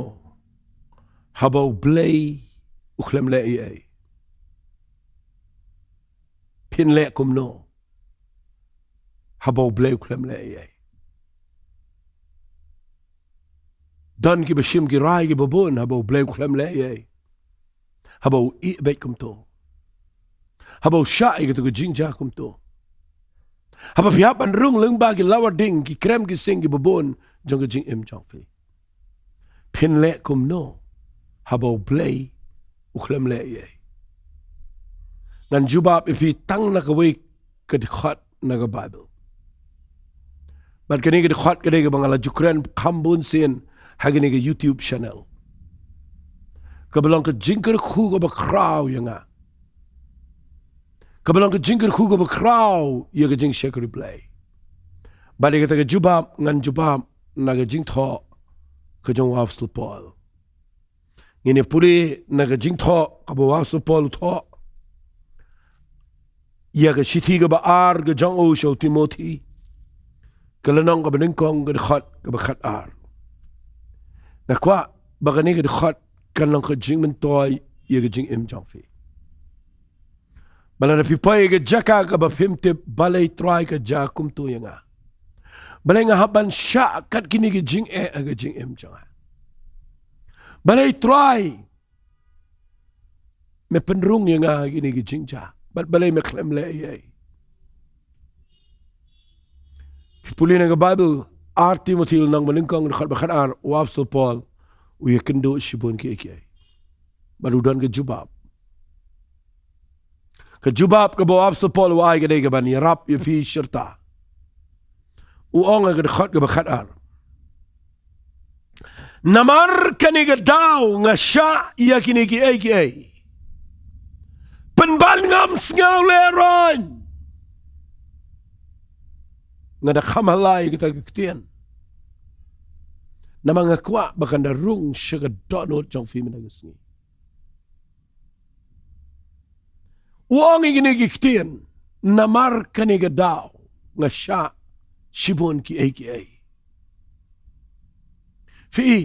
haba U Blei u khlem leh ei ei? Phin leh kumno haba U Blei u khlem leh ei ei? Don kiba shim ki rai kiba bun haba U Blei u khlem leh ei ei. Haba u ïeh beit kumto. Haba u shah ïa katu ka jingjia kumto. Haba phi hap ban rung lyngba ki lawar ding, ki krem ki sing kiba bun jong ka jingim jong phi. Phin leh kumno haba U Blei u khlem leh ei ei? Ngan jubab ïa phi tang na kawei ka dkhot na ka Baibl. Bad kane ka dkhot ka dei kaba nga la ju kren kham bun sien ha kane ka YouTube channel. Kaba long ka jingkyrkhu kaba khraw ïa nga. Kaba long ka jingkyrkhu kaba khraw ïa ka jingshakri Blei. Bad ïa kata ka jubab ngan jubab na ka jingthoh ka jong u Apostol Paul. Ngin ïa pule na ka jingthoh kaba u Apostol Paul u thoh ïa ka shithi kaba ar ka jong u sha u Timothi, ka lynnong kaba nyngkong, ka dkhot kaba khat ar. Nga kwah ba kane ka dkhot kan long ka jingmyntoi ïa ka jingim jong phi. Ba lada phi poi ïa ka jaka kaba phim tip balei Trai ka jia kumto ïa nga, balei nga hap ban shah kat kine ki jingeh ha ka jingim jong nga? Balei Trai me pynrung ïa nga ha kine ki jingjia? Bad balei me khlem leh ei ei? Phi pule na ka Baibl, ar Timothi lynnong ba nyngkong, dkhot ba khat ar, u Apostol Paul u ïakynduh shibun kiei kiei. Bad u don ka jubab. Ka jubab kaba u Apostol Paul u ai ka dei kaban ïarap ïa phi shirta. U ong ha ka dkhot kaba khat ar: Namar kane ka daw nga shah ïa kine kiei kiei, pynban ngam sngew lehraiñ. Nga da kham halai ïa kata ka ktien, namar nga kwah ba kan da rung sha ka dohnud jong phi mynta ka sngi. U ong ïa kine ki ktien, namar kane ka daw nga shah shibun kiei kiei. Phi i,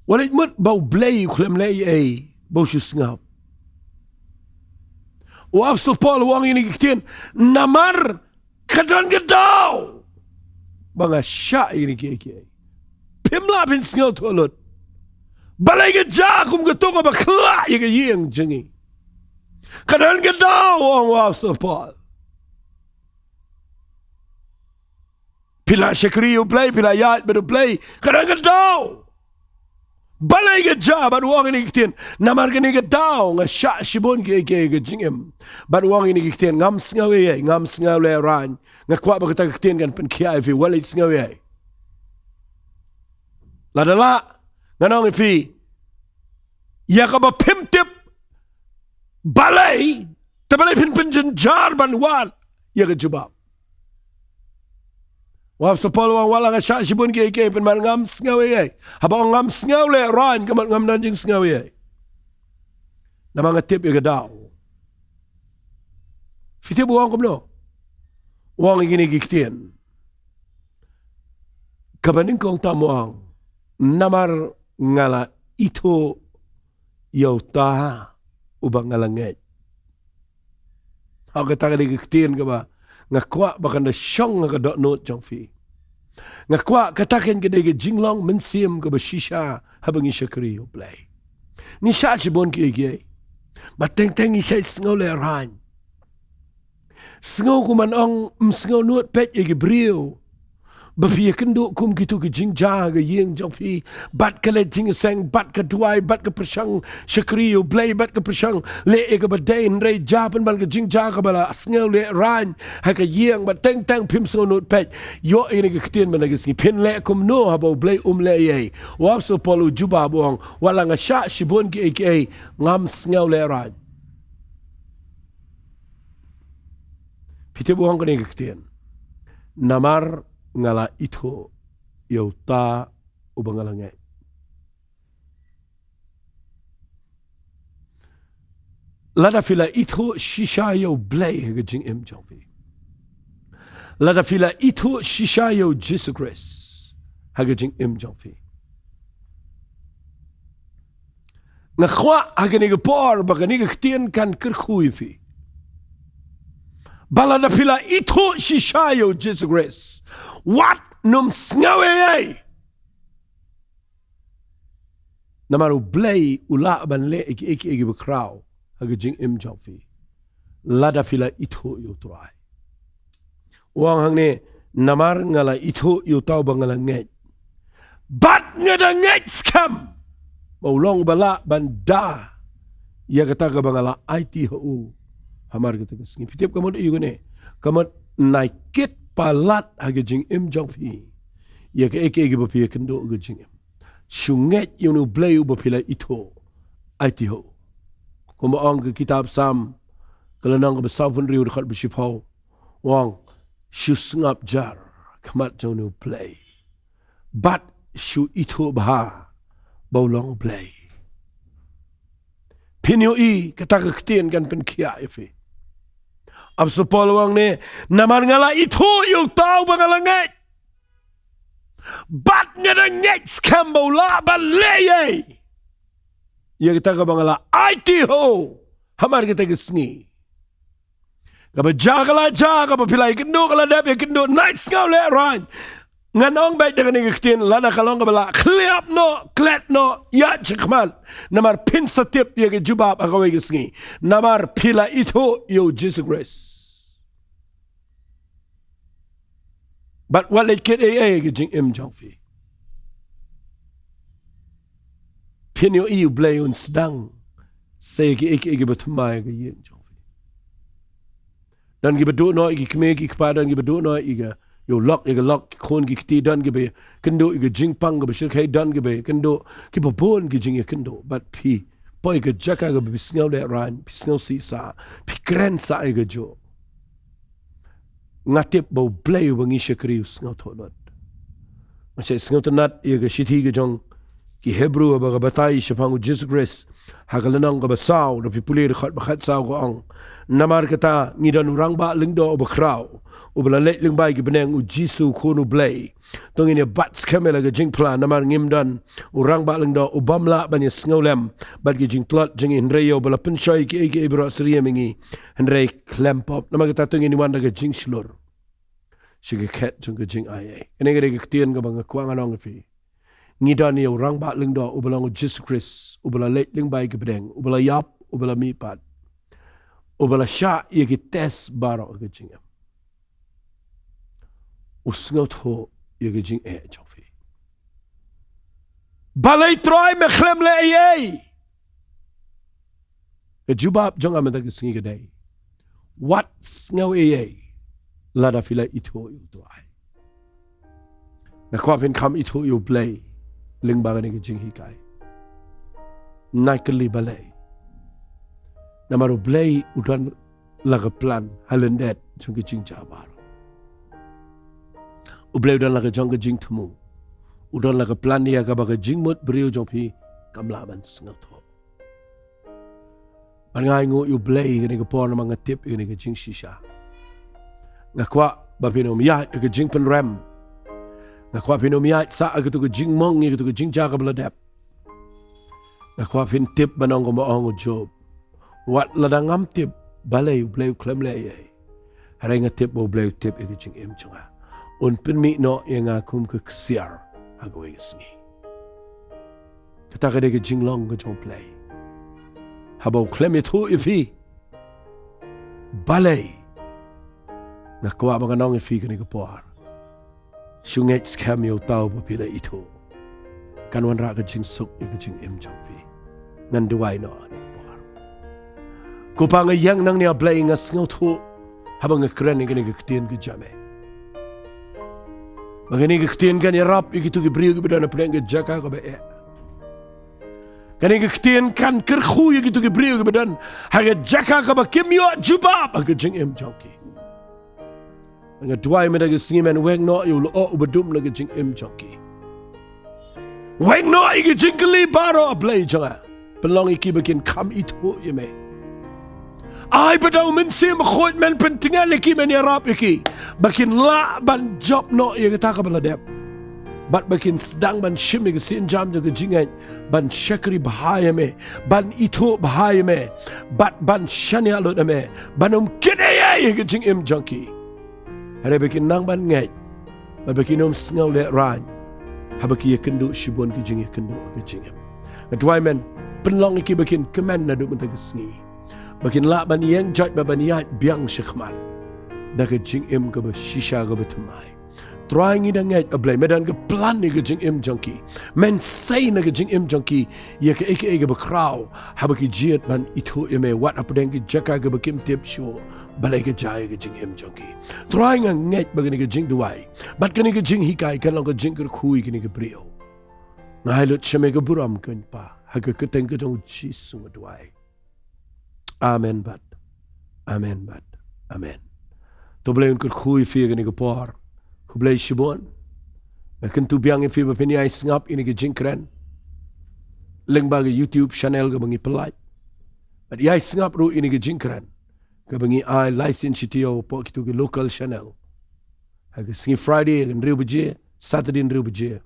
wat leit mut ba U Blei u khlem leh ei ei ba u shu sngap. U Apostol Paul u ong ïa kine ki ktien, namar ka don ka daw ba nga shah ïa kine kiei kiei. Phim lah phin sngewthuh lut. Balei ka jia kum kato kaba khlaiñ ïa ka ïing jong ngi? Ka don ka daw, ong u Apostol Paul. Phi la shakri U Blei, phi la ïaid bad U Blei, ka don ka daw. Balei ka jia? Bad u ong ïa kine ki ktien, namar kane ka daw nga shah shibun kiei kiei ha ka jingim. Bad u ong ïa kine ki ktien, ngam sngew ei ei, ngam sngew lehraiñ. Nga kwah ba kata ka ktien kan pynkhiah ïa phi, wat leit sngew ei ei. Lada lah, ngan ong ïa phi, ïa kaba phim tip balei, te balei phin pynjynjar ban wad ïa ka jubab? U Apostol Paul u ong, wat la nga shah shibun kiei kiei, pynban ngam sngew ei ei. Haba ong ngam sngew lehraiñ, ka mut ngam don jingsngew ei ei. Namar nga tip ïa ka daw. Phi tip u ong kumno? U ong ïa kine ki ktien. Kaba nyngkong tam u ong, namar nga la ithuh ïa uta uba nga la ngeit. Ha kata ka dei ka ktien kaba nga kwah ba kan da shong ha ka dohnud jong phi. Nga kwah kata kan ka dei ka jinglong mynsiem kaba shisha haba ngi shakri ïa U Blei. Ngi shah shibun kiei kiei, bad teng teng ngi shait sngew lehraiñ. Sngew kum ban ong, ym sngew nud peit ïa ki briew ba phi ïakynduh kum kito ki jingjia ha ka ïing jong phi, bad ka leit jingïaseng, bad ka duwai, bad ka pyrshang shakri ïa U Blei, bad ka pyrshang leh ïa kaba dei, hynrei jia pynban ka jingjia kaba la sngew lehraiñ ha ka ïing, bad teng teng phim sngew nud peit. Ïoh ïa kane ka ktien mynta ka sngi, phin leh kumno haba U Blei um leh ei ei? U Apostol Paul u jubab u ong, wat la nga shah shibun kiei kiei, ngam sngew lehraiñ. Phi tip u ong kane ka ktien, namar nga la ithuh ïa uta uba nga la ngeit. Lada phi la ithuh shisha ïa u Blei ha ka jingim jong phi. Lada phi la ithuh shisha ïa u Jisu Khrist ha ka jingim jong phi. Nga kwah ha kane ka por ba kane ka ktien kan kyrkhu ïa phi. Ba lada phi la ithuh shisha ïa u Jisu Khrist, wat nym sngew ei ei. Namar u Blei u lah ban leh ïa kiei kiei kiba khraw ha ka jingim jong phi. Lada phi la ithuh ïa u Trai. U ong hangne, namar nga la ithuh ïa uta uba nga la ngeit. Bad nga da ngeit skhem ba u long uba lah ban da ïa kata kaba nga la aiti ha u hamar kata ka sngi. Phi tip ka mut ïa kane, ka mut nai kit palat ha ka jingim jong phi ïa kaei kaei kaba phi ïakynduh ha ka jingim. Shu ngeit ïa une u Blei uba phi la ithuh, aiti ha u. Kumba ong ka kitab Salm, ka lynnong kaba sawphew hynriew dkhot ba shiphew, u ong, shu sngap jar ha khmat jong une u Blei. Bad shu ithuh bha ba u long u Blei. Phin ïohi kata ka ktien kan pynkhiah ïa phi. Apostol Paul u ong ne, namar nga la ithuh ïa uta uba nga la ngeit. Bad nga da ngeit skhem ba u lah ban leh ei ei ïa kata kaba nga la aiti ha u hamar kata ka sngi. Kaba jia ka la jia, kaba phi la ïakynduh ka la dep ïakynduh, nai sngew lehraiñ. Ngan ong beit da kane ka ktien, lada ka long kaba la khliap noh, klet noh, ïaid shakhmat. Namar phin sa tip ïa ka jubab ha kawei ka sngi. Namar phi la ithuh ïa u Jisu Khrist. Bad wat leh kit ei ei ha ka jingim jong phi. Phin ïohi u Blei un sdang sa ïa kiei kiei kiba thymmai ha ka ïing jong phi. Don kiba duh noh ïa ki kmie ki kpa, don kiba duh noh ïa ka, ïa u lok ïa ka lok, ki khun ki kti, don kiba ïakynduh ïa ka jingpang kaba shyrkhei, don kiba ïakynduh kiba bun ki jingïakynduh. Bad phi poi ha ka jaka kaba phi sngew lehraiñ, phi sngew sih sah, phi kren sah ïa kajuh. Nga tip ba u Blei uba ngi shakri u sngewthuh lut. Nga shait sngewtynnat ïa ka shithi ka jong ki Hebru haba ka batai shaphang u Jisu Khrist ha ka lynnong kaba saw, da phi pule dkhot ba khatsaw ka ong, namar kata ngi don u rangbah lyngdoh uba khraw, uba la leit lyngba ki bneng, u Jisu u Khun u Blei. To ngin ïa bat skhem ïa la ka jingphla, namar ngim don u rangbah lyngdoh u bym lah ban ïa sngewlem bad ki jingtlot jong ngi, hynrei ïa uba la pynshoi kiei kiei baroh syriem ïa ngi, hynrei khlem pop. Namar kata to ngin ïa wan da ka jingshlur sha ka khet jong ka jingaiei. Kane ka dei ka ktien kaba nga kwah ngan ong ïa phi. Ngi don ïa u rangbah lyngdoh uba long u Jisu Khrist, uba la leit lyngba ki bneng, uba la ïap, uba la mihpat, uba la shah ïa ki test baroh ka jingim. U sngewthuh ïa ka jingeh jong phi. Balei Trai me khlem leh ei ei? Ka jubab jong nga mynta ka sngi ka dei, wat sngew ei ei lada phi la ithuh ïa u Trai. Nga kwah phin kham ithuh ïa u Blei lyngba kane ka jinghikai. Nai kylli balei. Namar u Blei u don la ka plan ha lyndet jong ka jingjia baroh. U Blei u don la ka jong ka jingthmu. U don la ka plan ïa kaba ka jingmut briew jong phi kam lah ban sngewthuh. Ban nga ainguh ïa u Blei kane ka por namar nga tip ïa kane ka jingshisha. Nga kwah ba phin ym ïaid ïa ka jingpynrem. Nga kwah phin ym ïaid sah ïa katu ka jingmong, ïa katu ka jingjia kaba la dep. Nga kwah phin tip ban ong kumba ong u Job. Wat lada ngam tip balei u Blei u khlem leh ei ei, hynrei nga tip ba u Blei u tip ïa ka jingim jong nga. Un pynmih noh ïa nga kum ka ksiar ha kawei ka sngi. Kata ka dei ka jinglong ka jong u Blei. Haba u khlem ïathuh ïa phi balei, nga kwah ba ngan ong ïa phi kane ka por, shu ngeit skhem ïa uta uba phi la ithuh. Kan wanrah ka jingsuk ïa ka jingim jong phi. Ngan duwai noh ha kane ka por. Ko Pa, nga ïeng nangne, A Blei, nga sngewthuh haba nga kren ïa kane ka ktien ka jong me. Ba kane ka ktien kan ïarap ïa kito ki briew kiba don hapdeng ka jaka kaba eh. Kane ka ktien kan kyrkhu ïa kito ki briew kiba don ha ka jaka kaba kim ïoh jubab ha ka jingim jong ki. Nga duwai mynta ka sngi, men weng noh ïa u lyoh uba dum na ka jingim jong ki. Weng noh ïa ki jingkylli baroh, A Blei jong nga. Pynlong ïa ki ba kin kham ithuh ïa me. Ai ba da u Mynsiem Bakhuid men pyntngen ïa ki, men ïarap ïa ki, ba kin lah ban jop noh ïa kata kaba la dep, bad ba kin sdang ban shim ïa ka sienjam jong ka jingngeit, ban shakri bha ïa me, ban ithuh bha ïa me, bad ban shaniah lut ïa me, ban ym kynnoh ïa ka jingim jong ki. Hynrei ba kin nang ban ngeit, bad ba kin ym sngew lehraiñ haba ki ïakynduh shibun ki jingïakynduh ha ka jingim. Nga duwai men, pynlong ïa ki ba kin kmen naduh mynta ka sngi, ba kin lah ban ïeng joit bad ban ïaid biang shakhmat da ka jingim kaba shisha kaba thymmai. Trai, ngi da ngeit, A Blei, me don ka plan ïa ka jingim jong ki. Men sei na ka jingim jong ki ïa kaei kaei kaba khraw, haba ki jied ban ithuh ïa me wat hapdeng ki jaka kiba kim tip shuh. Balei ka jia ïa ka jingim jong ki? Trai, nga ngeit ba kane ka jingduwai bad kane ka jinghikai kan long ka jingkyrkhu ïa kine ki briew. Nga ai lut sha me ka burom, ko Pa, ha ka kyrteng ka jong U Jisu nga duwai. Amen bad amen bad amen. To Blei un kyrkhu ïa phi ha kane ka por. Khublei shibun. Nga kyntu biang ïa phi ba phin ïai sngap ïa kane ka jingkren lyngba ka YouTube channel kaba ngi pyllait, bad ïai sngap ruh ïa kane ka jingkren kaba ngi ai live stream sha YouTube hapoh kito ki local channel ha ka sngi Friday ha ka hynriew baje, Saturday hynriew baje,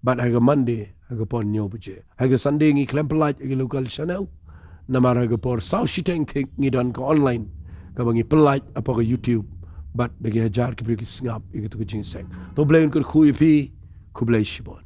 bad ha ka Monday ha ka por hynñiew baje. Ha ka Sunday ngi khlem pyllait ha ka local channel, namar ha ka por saw shiteng thik ngi don ka online kaba ngi pyllait hapoh ka YouTube, bad da ki hajar ki briew ki sngap ïa kato ka jingïaseng. To Blei un kyrkhu ïa phi. Khublei shibun.